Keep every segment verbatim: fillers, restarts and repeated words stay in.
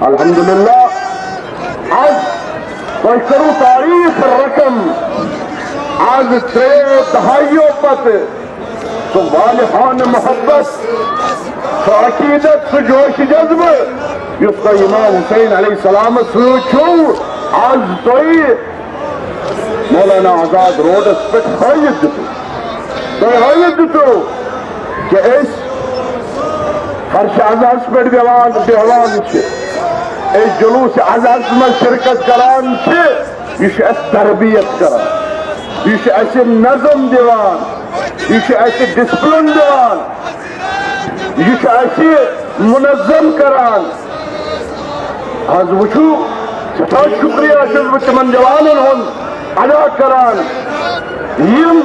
الحمدللہ، از تۄہہِ کٔرٕو تعریف رقم۔ از ترٛیٚیو دہایو پتہٕ سُہ والہانہٕ محبت، سُہ عقیدت، سُہ جوش جذبہٕ، یُس تۄہہِ امام حسین علیہ السلامس سۭتۍ چھُو، از تۄہہِ مولانا آزاد روڈس پٮ۪ٹھ ہٲوِتھ دیُتُکھ۔ تۄہہِ ہٲوِتھ دیُتُکھ کہ أسۍ فرشِ ازہرس پٮ۪ٹھ بیٚہوان، بیٚہوان چھِ، أسۍ جلوس ازہرس منٛز شرکت کران چھِ، یہِ چھُ اَسہِ تربیت کران، یہِ چھُ اَسہِ نظم دِوان، یہِ چھُ اَسہِ ڈسپلن دِوان، یہِ چھُ اَسہِ منظم کران۔ از وٕچھِو، سٮ۪ٹھاہ شُکریہ چھُس بہٕ تِمن جوانن ہُنٛد ادا کران، یِم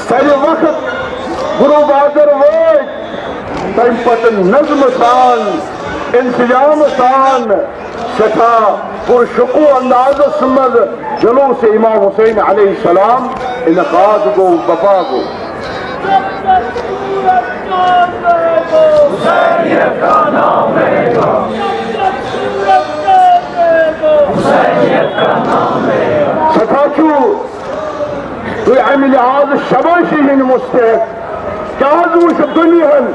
سرِ وقت گُروبازر وٲتۍ، تَمہِ پتہٕ نظمہٕ سان، انسجام سان، سٮ۪ٹھاہ پُرشکوہ اندازس منٛز جلوس امام حسین علیہ السلام انعقاد گوٚو، بپا گوٚو۔ سٮ۪ٹھاہ چھُ تُہۍ اَمہِ لحاظ شابٲشی ہٕنٛدۍ مستحق۔ کیٛاہ حظ وٕچھ دُنیاہن؟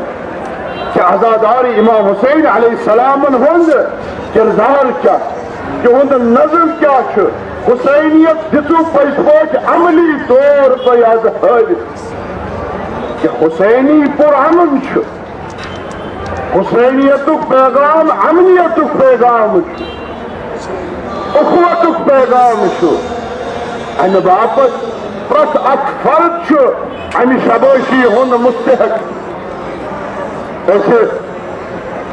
کہِ عزادار امام حسین علیہ السلامن ہُنٛد کردار کیٛاہ، تِہُنٛد نظم کیٛاہ چھُ؟ حسینیت دِژوٕ پٔزۍ پٲٹھۍ عملی طور تۄہہِ از ہٲوِتھ کہِ حسینی پُرامن چھُ۔ حسینیتُک پیغام امنیتُک پیغام چھُ، اخوتُک پیغام چھُ۔ امہِ باپتھ پرٛٮ۪تھ اکھ فرد چھُ امہِ شابٲشی ہُنٛد مستحق۔ اسہِ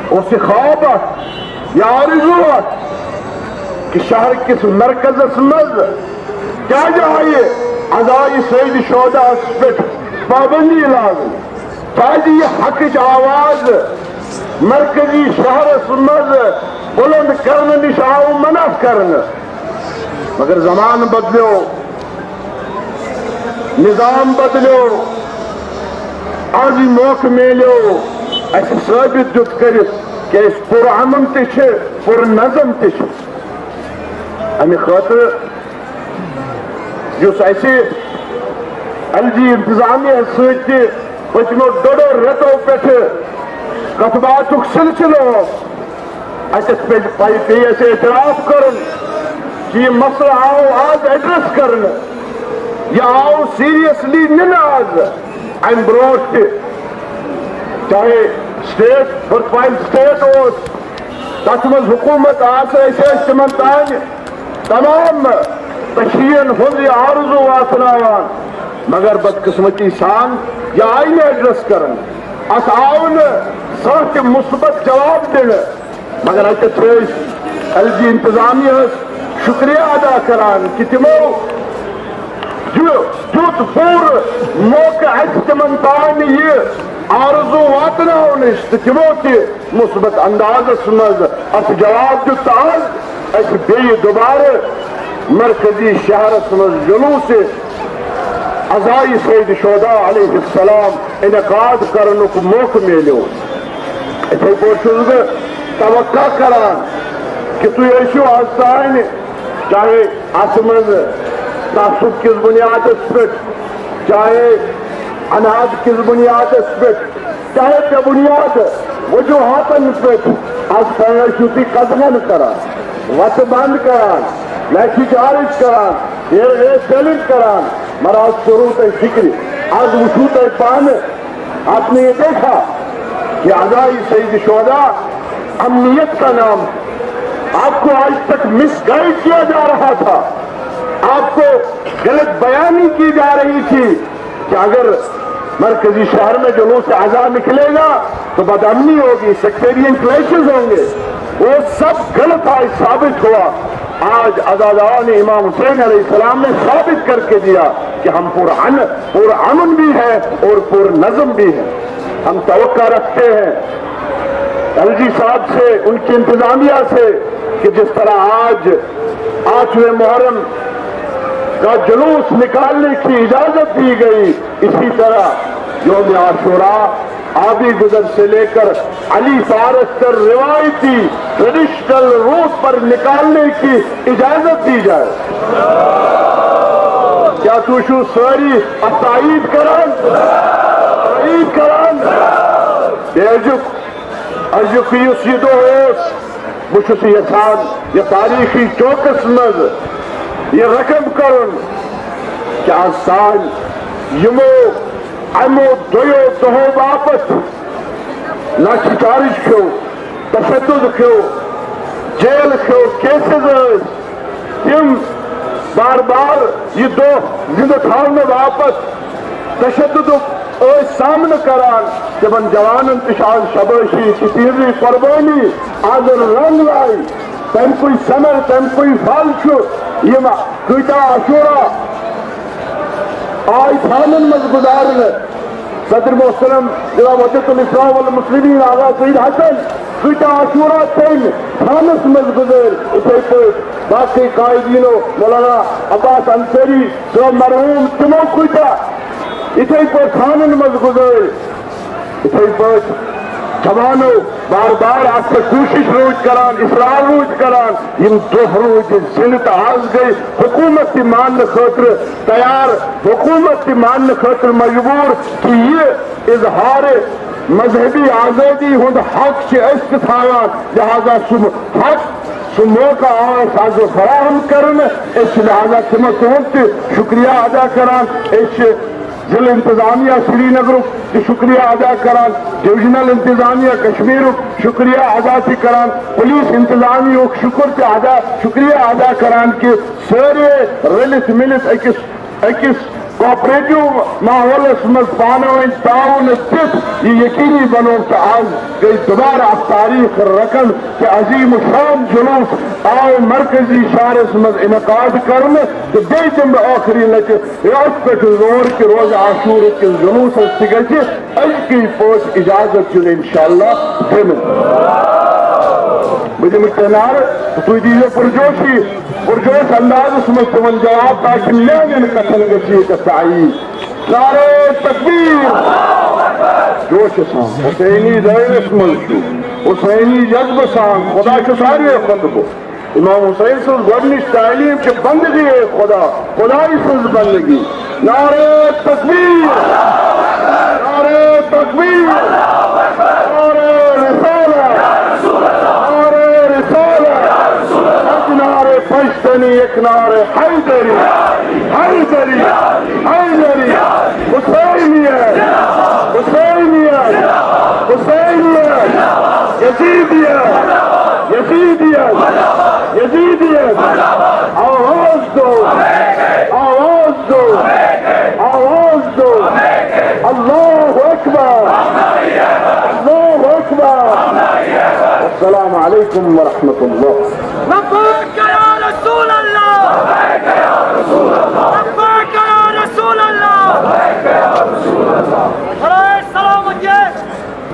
اوس یہِ خواب اکھ، یہِ آرزو اکھ کہِ شہر کِس مرکزس منٛز کیٛازِ آیہِ عزائے سید شہداہس پٮ۪ٹھ پابندی لاگنہٕ؟ کیٛازِ یہِ حقٕچ آواز مرکزی شہرس منٛز بُلند کرنہٕ نِش آو منع کرنہٕ؟ مگر زمانہٕ بدلیو، نظام بدلیو، از یہِ موقعہٕ میلیو، اسہِ ثٲبت دیُت کٔرِتھ کہِ أسۍ پُرامن تہِ چھِ، پُرنظم تہِ چھِ۔ امہِ خٲطرٕ یُس اسہِ ایل جی انتظامیہ سۭتۍ تہِ پٔتمیو ڈۄڈو رٮ۪تو پٮ۪ٹھٕ کتھ باتھُک سلسلہٕ اوس، اتٮ۪تھ پٮ۪ٹھ پے-، پیٚیہِ اسہِ اعتراف کرُن کہِ یہِ مسلہٕ آو آز ایڈریس کرنہٕ، یہِ آو سیریسلی نِنہٕ آز۔ امہِ برونٛٹھ تہِ چاہے اسٹیٹ، ؤرتھ وایل اسٹیٹ اوس، تتھ منٛز حکومت آسہٕ، أسۍ ٲسۍ تِمن تانۍ تمام تشہیرن ہُنٛد یہِ آرزو واتناوان، مگر بدقسمتی سان یہِ آیہِ نہٕ ایڈریس کرنہٕ، اتھ آو نہٕ زانٛہہ تہِ مثبت جواب دِنہٕ۔ مگر اتٮ۪تھ چھِ أسۍ ایل جی انتظامیہ ہس شکریہ ادا کران کہِ تِمو دیُت، دیُت پوٗرٕ موقعہٕ اسہِ تِمن تام یہِ آرزو واتناونٕچ، تہٕ تِمو تہِ مثبت اندازس منٛز اتھ جواب دیُت۔ تہٕ آز اسہِ بیٚیہِ دوبارٕ مرکزی شہرس منٛز جلوس عزائے سید شہداء علیہ السلام انعقاد کرنُک موقعہٕ میلیو۔ یِتھے پٲٹھۍ چھُس بہٕ توقع کران کہِ تُہۍ ٲسِو از تام، چاہے اتھ منٛز تعصب کِس بُنیادس پٮ۪ٹھ، چاہے عناد کِس بُنیادس پٮ۪ٹھ، چاہے بے بُنیاد وجوہاتن پٮ۪ٹھ از تام ٲسِو تُہۍ قدغن کران، وتہٕ بند کران، لاشہِ چارج کران، ایئر وے چیلنج کران، مگر از کوٚروٕ تۄہہِ فکرِ، از وٕچھِو تۄہہِ پانہٕ، آپ نے یہ دیکھا کہ عزائے سید شہداء امنیت کا نام، آپ کو آج تک مس گائیڈ کیا جا رہا تھا، آپ کو غلط بیانی کی جا رہی تھی کہ اگر مرکزی شہر میں جلوس عزا نکلے گا تو بدامنی ہوگی، سیکٹیرین کلیشز ہوں گے۔ وہ سب غلط آج ثابت ہوا۔ آج عزاداران امام حسین علیہ السلام نے ثابت کر کے دیا کہ ہم پرامن، پرامن بھی ہیں اور پرنظم بھی ہیں۔ ہم توقع رکھتے ہیں ایل جی صاحب سے، ان کی انتظامیہ سے کہ جس طرح آج آٹھویں محرم کا جلوس نکالنے کی اجازت دی گئی، اسی طرح یوم عاشورہ آبی گدر سے لے کر علی فارس تک روایتی ٹریڈیشنل روٹ پر نکالنے کی اجازت دی جائے۔ کیا تُہۍ چھِو سٲری اتھ تائید کران؟ تائید کران؟ بیٚیہِ أزیُک، أزیُک یُس یہِ دۄہ اوس، بہٕ چھُس یژھان یہِ تاریخی چوکس منٛز یہِ رقم کرُن کہ آز تام یِمو اَمو دۄیو دۄہو باپتھ لٹھ چارج کھیوٚو، تشدد کھیوٚو، جیل کھیوٚو، کیسز ٲسۍ، تِم بار بار یہِ دۄہ زندٕ تھاونہٕ باپتھ تشددُک ٲسۍ سامنہٕ کران، تِمن جوانن تہِ چھِ آز شابٲشی، چھِ تِہنٛزٕے قۄربٲنی آز رنگ لاے۔ تَمہِ کُے ثمر، تَمہِ کُے پھل چھُ یِم کۭتیاہ عاشورہ آے تھانن منٛز گُزارنہٕ۔ صدر محترم جناب حجت الاسلام والمسلمین آغا سعید حسن کۭتیاہ عاشورہ تٔمۍ تھانس منٛز گُزٲرۍ، یِتھے پٲٹھۍ باقٕے قائدینو، مولانا عباس انصاری صٲب مرحوم، تِمو کۭتیاہ یِتھے پٲٹھۍ تھانن منٛز گُزٲرۍ۔ یِتھے پٲٹھۍ جوانو بار بار اتھ پٮ۪ٹھ کوٗشش روٗدۍ کران، اصرار روٗدۍ کران، یِم دۄہ روٗدۍ زِنٛدٕ تہٕ آز گٔے حکوٗمت تہِ ماننہٕ خٲطرٕ تیار، حکوٗمت تہِ ماننہٕ خٲطرٕ مجبوٗر کہِ یہِ اظہار مذہبی آزٲدی ہُنٛد حق چھِ أسۍ تہِ تھاوان، لہذا سُہ حق، سُہ موقع آو اَسہِ آز فراہم کرنہٕ۔ أسۍ چھِ لہذا تِمن تُہُنٛد تہِ شُکریہ ادا کران۔ أسۍ چھِ ضلع انتظامیہ سرینگرُک تہِ شُکریہ ادا کران، ڈویژنل انتظامیہ کشمیرُک شُکریہ ادا تہِ کران، پولیس انتظامیہُک شُکر تہِ ادا، شُکریہ ادا کران کہِ سٲری رٔلِتھ مِلِتھ أکِس، أکِس کوآپریٹو ماحولس منٛز پانہٕ ؤنۍ تعاون دِتھ یہِ یقینی بنوو تہٕ آز گٔے دوبارٕ اکھ تاریخ رقم کہِ عظیم الشان جلوس آو مرکزی شہرس منٛز انعقاد کرنہٕ تہٕ بیٚیہِ دِمہٕ بہٕ ٲخری لٹہِ یتھ پٮ۪ٹھ زور کہِ روزِ عاشورہ کِس جلوسس تہِ گژھِ أزکی پٲٹھۍ اجازت دیُن انشاءاللہ دِنہٕ۔ بہٕ دِمہٕ تۄہہِ نعرٕ تہٕ تُہۍ دیٖزیو پُرجوشی، پُرجوش اندازس منٛز تِمن جواب تاکہِ میانٮ۪ن کتھن گژھِ ییٚتٮ۪تھ تایید۔ نعرہ تکبیر۔ جوشہٕ سان حسینی دٲیرس منٛز چھُ، حسینی جذبہٕ سان، خدا چھُ ساروٕے کھۄتہٕ بوٚڑ۔ امام حسین سٕنٛز گۄڈٕنِچ تعلیٖم چھِ بندگی خدا، خدایہِ سٕنٛز بندگی۔ نعرہ تکبیر، نعرہ تکبیر، نعرہ رسالہ، نعرہ رسالہ، یک نعرہ پشتنی، یک نعرہ حیدری، حیدری، حیدری، حسینیت، حسینیت، حسینیت، یزیدیت، یزیدیت، یزیدیت۔ آواز دو، آواز دو، آواز دو۔ اللہ اکبر، اللہ اکبر۔ السلام علیکم ورحمۃ اللہ۔ لبیک یا رسول اللہ۔ لبیک یا رسول اللہ۔ برائے سلامتی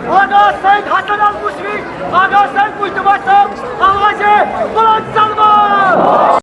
آغا سید حسن المشفی، آغا سید مجتبیٰ صاحب، آواز بلند سلمان۔